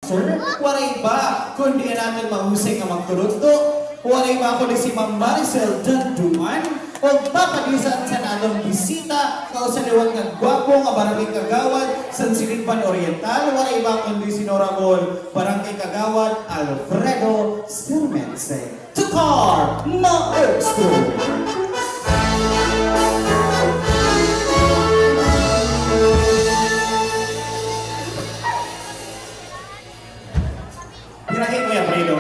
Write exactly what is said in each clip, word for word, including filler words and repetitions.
Waray iba kundi an aton mahusay nga magturutdo, waray iba kundi si Ma'am Maricel Danduan, ug papadisan sa aton bisita, kausa liwat nga gwapo nga barangay kagawad san Siligban Oriental, waray iba kundi si Honorable Barangay Kagawad Alfredo Sirmense. Tukar, maestro! Birahi, Kuya Fredo.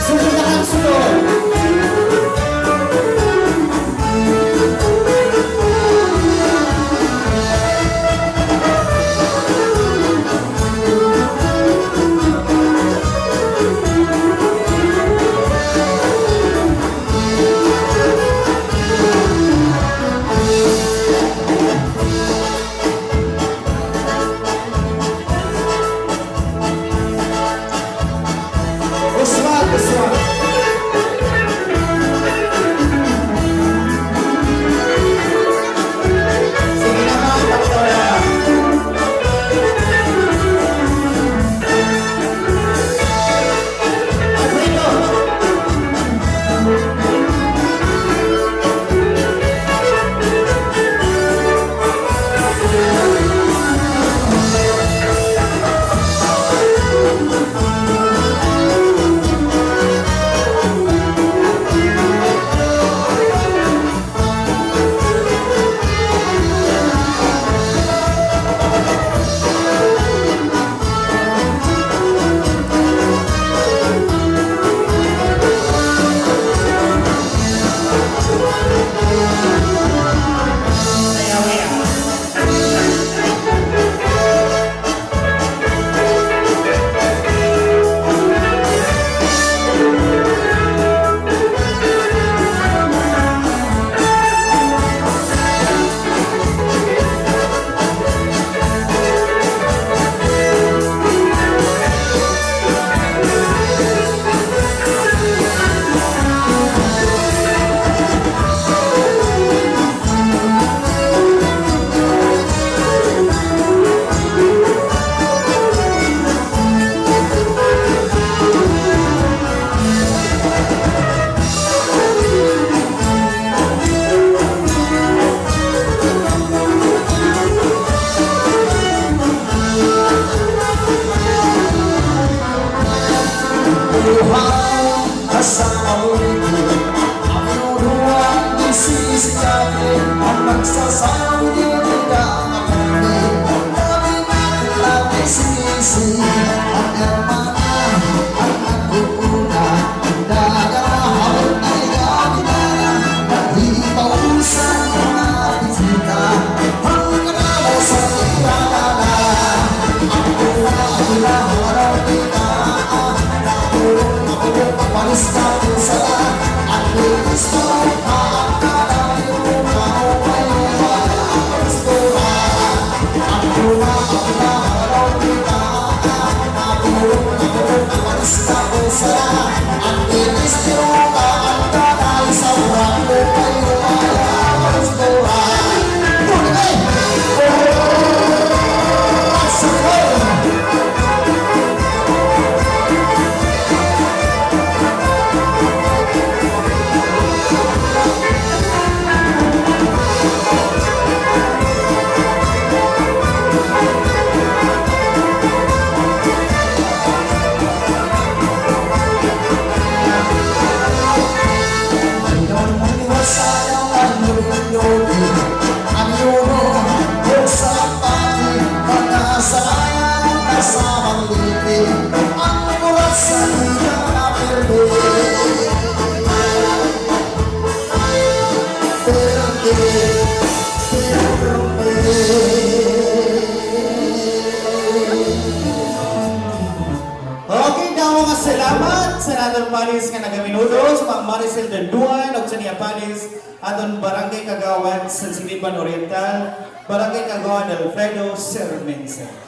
Sunod na ang sunod. Uswag, uswag. Sige naman, Doktora. Okay, damo nga salamat sa aton panelist nga nagaminudos, Ma'am Maricel Danduan, ug sa iya panelist, aton Barangay Kagawad sa Siligban Oriental, Barangay Kagawad Alfredo Sermense.